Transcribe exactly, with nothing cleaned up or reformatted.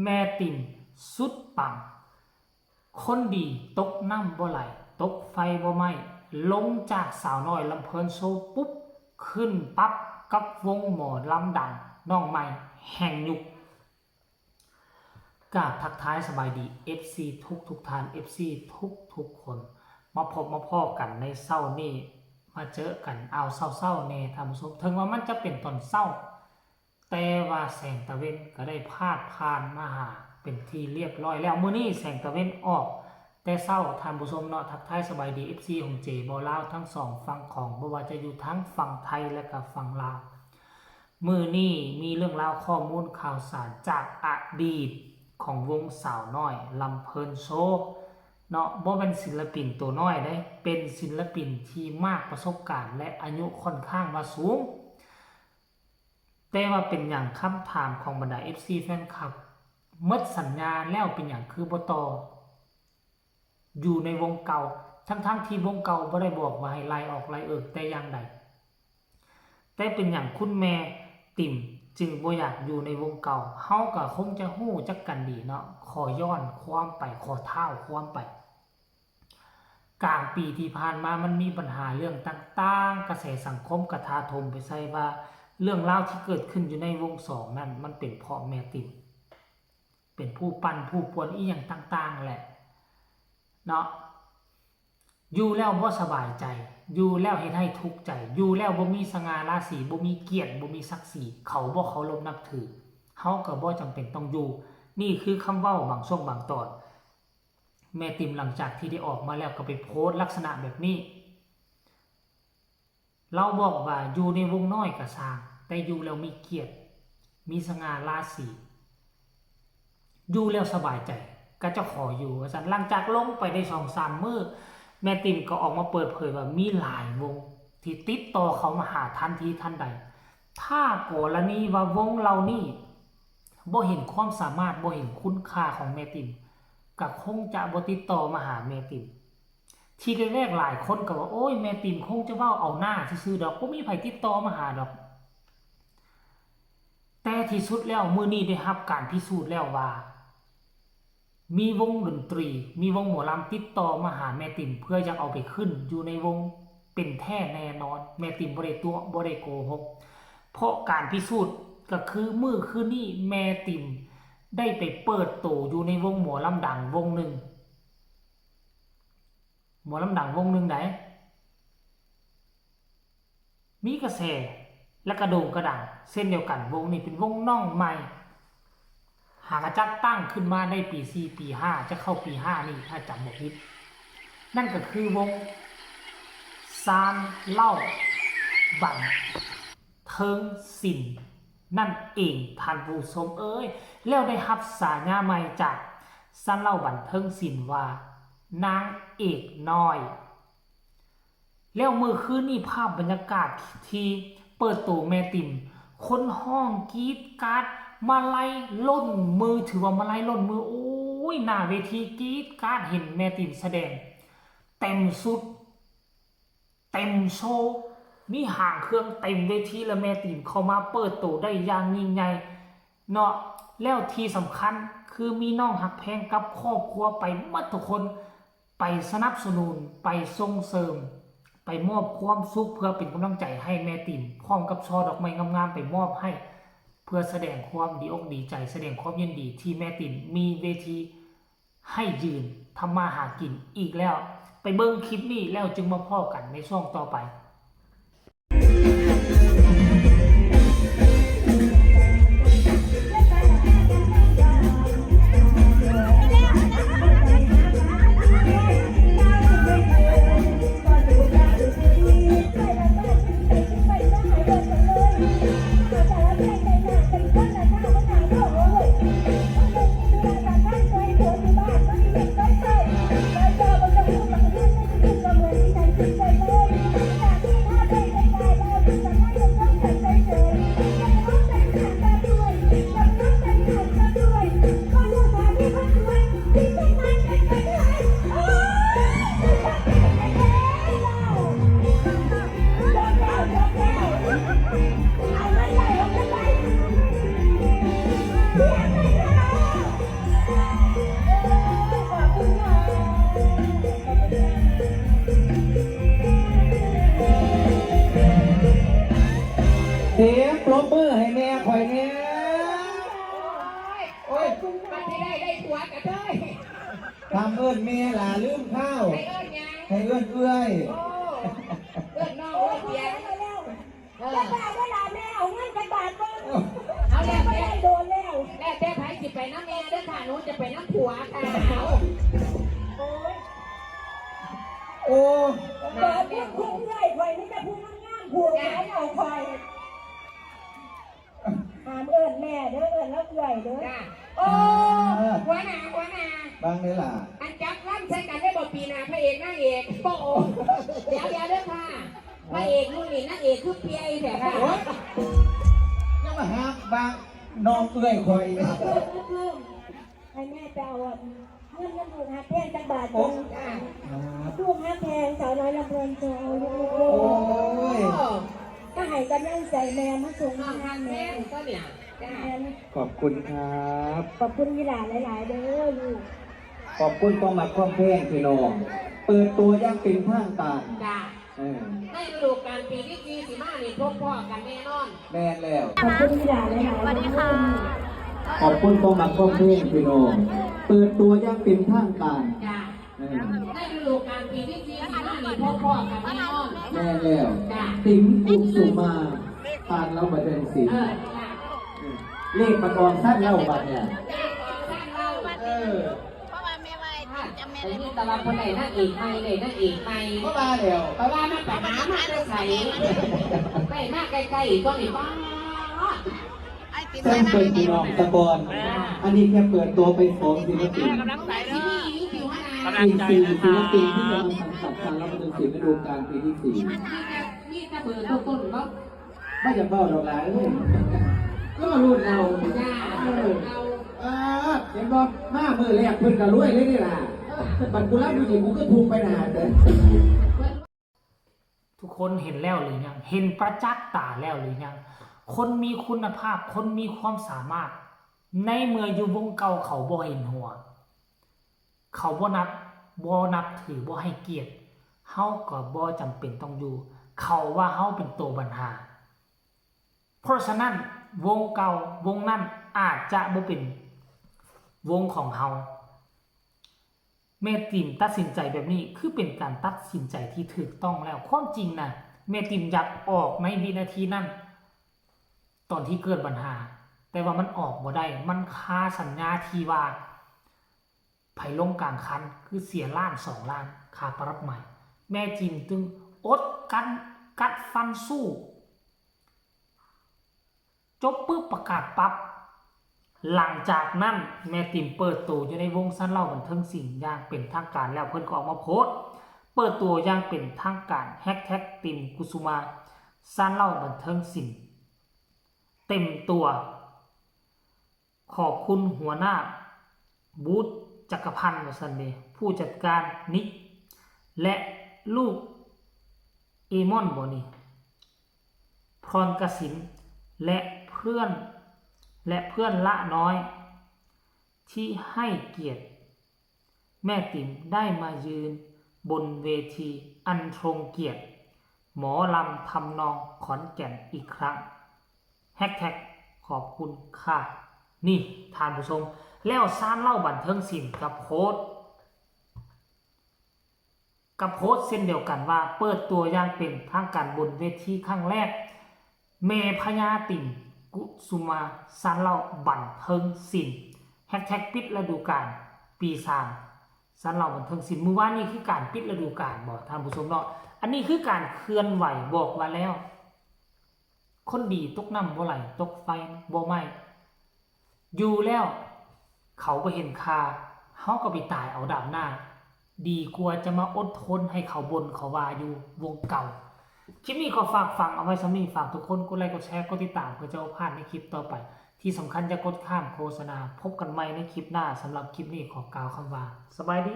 แม่ติ่มสุดปัง คนดีตกน้ำบ่ไหล ตกไฟบ่ไหม้ ลงจากสาวน้อยลำเพลินโชว์ปุ๊บ ขึ้นปั๊บกับวงหมอลำดังน้องใหม่แห่งยุค กราบทักทายสบายดี เอฟซี ทุกทุกท่าน เอฟซี ทุกทุกคน มาพบมาพ้อกันในเช้านี้ มาเจอกันเอาเช้าๆแน่ท่านผู้ชม ถึงว่ามันจะเป็นตอนเช้า แต่ว่าแสงตะเว็นก็ได้พาดผ่านมาหาเป็นที่เรียบร้อยแล้ว มื้อนี้แสงตะเว็นออกแต่เช้าท่านผู้ชมเนาะ ทักทายสบายดี เอฟซี ของเจบ่าวลาวทั้งสองฝั่งของ บ่ว่าจะอยู่ทั้งฝั่งไทยและก็ฝั่งลาว มื้อนี้มีเรื่องราวข้อมูลข่าวสารจากอดีตของวงสาวน้อยลำเพลินโชว์เนาะ บ่แม่นศิลปินตัวน้อยเด้ เป็นศิลปินที่มากประสบการณ์และอายุค่อนข้างว่าสูง แต่ว่าเป็นหยังคำถามของบรรดา เอฟซี แฟนคลับ หมดสัญญาแล้วเป็นหยังคือบ่ต่อ อยู่ในวงเก่า ทั้งๆที่วงเก่าบ่ได้บอกว่าให้ไล่ออกไล่เอิกแต่อย่างใด แต่เป็นหยังคุณแม่ติ่มจึงบ่อยากอยู่ในวงเก่า เฮาก็คงจะฮู้จักกันดีเนาะ ขอย้อนความไป ขอท้าวความไป กลางปีที่ผ่านมามันมีปัญหาเรื่องต่างๆ กระแสสังคมกระทาถมไปใส่ว่า เรื่องราวที่เกิดขึ้นอยู่ในวงสองนั่นมันเป็นเพราะแม่ติ่ม เป็นผู้ปั่นผู้ป่วนอีหยังต่างๆแหละเนาะ อยู่แล้วบ่สบายใจ อยู่แล้วเฮ็ดให้ทุกข์ใจ อยู่แล้วบ่มีสง่าราศี บ่มีเกียรติ บ่มีศักดิ์ศรี เขาบ่เคารพนับถือ เฮาก็บ่จำเป็นต้องอยู่ นี่คือคำเว้าบางช่วงบางตอน แม่ติ่มหลังจากที่ได้ออกมาแล้วก็ไปโพสต์ลักษณะแบบนี้ เราบอกว่าอยู่ในวงน้อยก็ซ่าง แต่อยู่แล้วมีเกียรติ มีสง่าราศี อยู่แล้วสบายใจ ก็จะขออยู่ว่าซั่น หลังจากลงไปได้สองสามมื้อ แม่ติ่มก็ออกมาเปิดเผยว่ามีหลายวงที่ติดต่อเข้ามาหาทันทีทันใด ถ้ากรณีว่าวงเหล่านี้บ่เห็นความสามารถ บ่เห็นคุณค่าของแม่ติ่ม ก็คงจะบ่ติดต่อมาหาแม่ติ่ม ทีแรกๆหลายคนก็ว่า โอ้ย แม่ติ่มคงจะเว้าเอาหน้าซื่อๆดอก บ่มีไผติดต่อมาหาดอก แต่ที่สุดแล้วมื้อนี้ได้รับการพิสูจน์แล้วว่า มีวงดนตรี มีวงหมอลำติดต่อมาหาแม่ติ่ม เพื่ออยากเอาไปขึ้นอยู่ในวงเป็นแท้แน่นอน แม่ติ่มบ่ได้ตั๋วะ บ่ได้โกหก เพราะการพิสูจน์ก็คือมื้อคืนนี้แม่ติ่มได้ไปเปิดโตอยู่ในวงหมอลำดังวงหนึ่ง หมอลำดังวงหนึ่งใด มีกระแสและกระโด่งกระดังเช่นเดียวกัน วงนี้เป็นวงน้องใหม่ หากจัดตั้งขึ้นมาในปีสี่ปีห้า จะเข้าปีห้านี่ถ้าจำบ่ผิด นั่นก็คือวงซานเล่าบันเทิงศิลป์นั่นเองท่านผู้ชมเอ้ย แล้วได้รับฉายาใหม่จากซานเล่าบันเทิงศิลป์ว่านางเอกน้อย แล้วมื้อคืนนี้ภาพบรรยากาศที่เปิดโตแม่ติ่ม คนฮ้องกรี๊ดกราด มาลัยล้นมือ ถือว่ามาลัยล้นมือ โอ้ย หน้าเวทีกรี๊ดกราด เห็นแม่ติ่มแสดง เต็มชุด เต็มโชว์ มีหางเครื่องเต็มเวที และแม่ติ่มเข้ามาเปิดโตได้อย่างยิ่งใหญ่เนาะ แล้วที่สำคัญคือมีน้องฮักแพงกับครอบครัวไปหมดทุกคน ไปสนับสนุน ไปส่งเสริม ไปมอบความสุขเพื่อเป็นกำลังใจให้แม่ติ่ม พร้อมกับช่อดอกไม้งามๆไปมอบให้ เพื่อแสดงความดีอกดีใจ แสดงความยินดีที่แม่ติ่มมีเวทีให้ยืนทำมาหากินอีกแล้ว ไปเบิ่งคลิปนี้แล้วจึงมาพ้อกันในช่วงต่อไป ถามเอิ้นแม่ล่ะลืมข้าว ให้เอิ้นหยัง ให้เอิ้นเอื้อย โอ้ เอิ้นน้องเอิ้นเปีย มาแล้ว เออ แล้วป้าเวลาแม่เอาเงินไปบาทก่อน เอาแล้ว ไม่ได้โดนแล้ว แล้วแต่ไผสิไปนำแม่เด้อค่ะ หนูจะไปนำผัวค่ะ เอา โอ้ย โอ้ เปิดเรื่องคุณเอื้อยข่อย มีแต่ผู้งามๆ ผัวแม่เอาข่อย ห้ามเอิ้นแม่เด้อ เอิ้นแล้วเอื้อยเด้อ จ้ะ โอ้ อ่า หัวหน้า หัวหน้า บางเด้อล่ะ อันจับลำใส่กันได้บ่ปีหน้า พระเอกนางเอก โอ้โห เดี๋ยว เดี๋ยวเด้อค่ะ พระเอกรุ่นนี้นางเอกคือเปียแท้ค่ะ โอ๊ย อย่ามาหาบางน้องเอื้อยข่อย เพิ่ม เพิ่ม ให้แม่ไปเอาเงินน้ำลูกฮักแพงจักบาท โอ๊ะ หนึ่ง ครับ ลูกฮักแพงสาวน้อยลำเพลินโชว์ลูกๆ โอ้ย ก็ให้กำลังใจแม่มาส่ง น้องฮักแพงก็เนี่ย จ้ะ ขอบคุณครับ ขอบคุณอีหลาหลายๆ เด้อลูก ขอบคุณความฮักความแพงพี่น้อง เปิดตัวอย่างเป็นทางการ จ้ะ เออ ในฤดูกาลปีที่สี่สิมานี่พบพ้อกันแน่นอน แม่นแล้ว ขอบคุณอีหลาหลายๆ สวัสดีค่ะ ขอบคุณความฮักความแพงพี่น้อง เปิดตัวอย่างเป็นทางการ จ้ะ เออ ในฤดูกาลปีที่สี่สิมานี่พบพ้อกันแน่นอน แม่นแล้ว จ้ะ ติ๋มกุสุมา ปานเล่าบันเทิงศิลป์ เออ จ้ะ เออ เลขประกอบสั้นเล่าบัดเนี่ย เลขประกอบสั้นเล่า เออ เพราะว่าแม่ว่าจะแม่ แต่นี่ตลาดคนไหนนางเอกใหม่เลยนางเอกใหม่ เพราะว่าแล้ว เพราะว่ามันไปหามาแต่ใส ไปมาใกล้ๆ ก็นี่ป้า ไอ้ติด แจ้งเปิดพี่น้องตะกอน อันนี้แค่เปิดตัวไปสองศิลปิน กำลังใจเด้อ อีกสี่ศิลปินที่จะมาสังสรรค์การรับประเดินศิลป์ฤดูกาลปีที่สี่ นี่จะเบอร์ต้นๆ บ่ บ่อยากเว้าดอกหลายเอ้ย ก็มารุ่นเอา จ้า เออ เอา เออ เห็นบ่ มามื้อแรกเพิ่นก็รวยเลยนี่ล่ะ บัดกูรับอยู่นี่กูก็ทุกข์ไปหน้าเด้อ ทุกคนเห็นแล้วหรือยัง เห็นประจักษ์ตาแล้วหรือยัง คนมีคุณภาพ คนมีความสามารถ ในเมื่ออยู่วงเก่าเขาบ่เห็นหัว เขาบ่นับ บ่นับถือ บ่ให้เกียรติ เฮาก็บ่จำเป็นต้องอยู่ เขาว่าเฮาเป็นตัวปัญหา เพราะฉะนั้นวงเก่าวงนั้นอาจจะบ่เป็นวงของเฮา แม่ติมตัดสินใจแบบนี้คือเป็นการตัดสินใจที่ถูกต้องแล้ว ความจริงนะ แม่ติมอยากออกในวินาทีนั้น ตอนที่เกิดปัญหา แต่ว่ามันออกบ่ได้ มันคาสัญญาที่ว่า ไผลงกลางคัน คือเสียล้านสองล้าน ค่าปรับใหม่ แม่ติมจึงอดกั้น กัดฟันสู้ จบปุ๊บประกาศปั๊บ หลังจากนั้นแม่ติมเปิดตัวอยู่ในวงซั้นเล่าบันเทิงศิลป์อย่างเป็นทางการแล้ว เพิ่นก็ออกมาโพสต์ เปิดตัวอย่างเป็นทางการ แฮชแท็กติมกุสุมา ซั้นเล่าบันเทิงศิลป์ เต็มตัว ขอบคุณหัวหน้า บูธจักรพันธ์ ว่าซั่นเด้ ผู้จัดการนิก และลูกเอมอนบ่นี่ พรกสิน และเพื่อน และเพื่อนละน้อย ที่ให้เกียรติ แม่ติมได้มายืนบนเวทีอันทรงเกียรติ หมอลำทำนองขอนแก่นอีกครั้ง แฮชแท็กขอบคุณค่ะ นี่ท่านผู้ชม แล้วซั้นเล่าบันเทิงศิลป์กับโพสต์ กับโพสต์เช่นเดียวกันว่าเปิดตัวอย่างเป็นทางการบนเวทีครั้งแรก แม่พญาติ่งกุสุมา ซั้นเล่าบันเทิงศิลป์ แฮชแท็กปิดฤดูกาลปีสาม ซั้นเล่าบันเทิงศิลป์ มื้อวานนี้คือการปิดฤดูกาลบ่ท่านผู้ชมเนาะ อันนี้คือการเคลื่อนไหวบอกว่าแล้ว คนดีตกน้ำบ่ไหล ตกไฟบ่ไหม้ อยู่แล้วเขาบ่เห็นค่า เฮาก็ไปตายเอาดาบหน้า ดีกว่าจะมาอดทนให้เขาบ่นเขาว่าอยู่วงเก่า คลิปนี้ก็ฝากฝังเอาไว้ส่ำนี้ ฝากทุกคนกดไลค์กดแชร์กดติดตามเพื่อจะบ่พลาดในคลิปต่อไป ที่สำคัญอย่ากดข้ามโฆษณา พบกันใหม่ในคลิปหน้า สำหรับคลิปนี้ขอกล่าวคำว่า สบายดี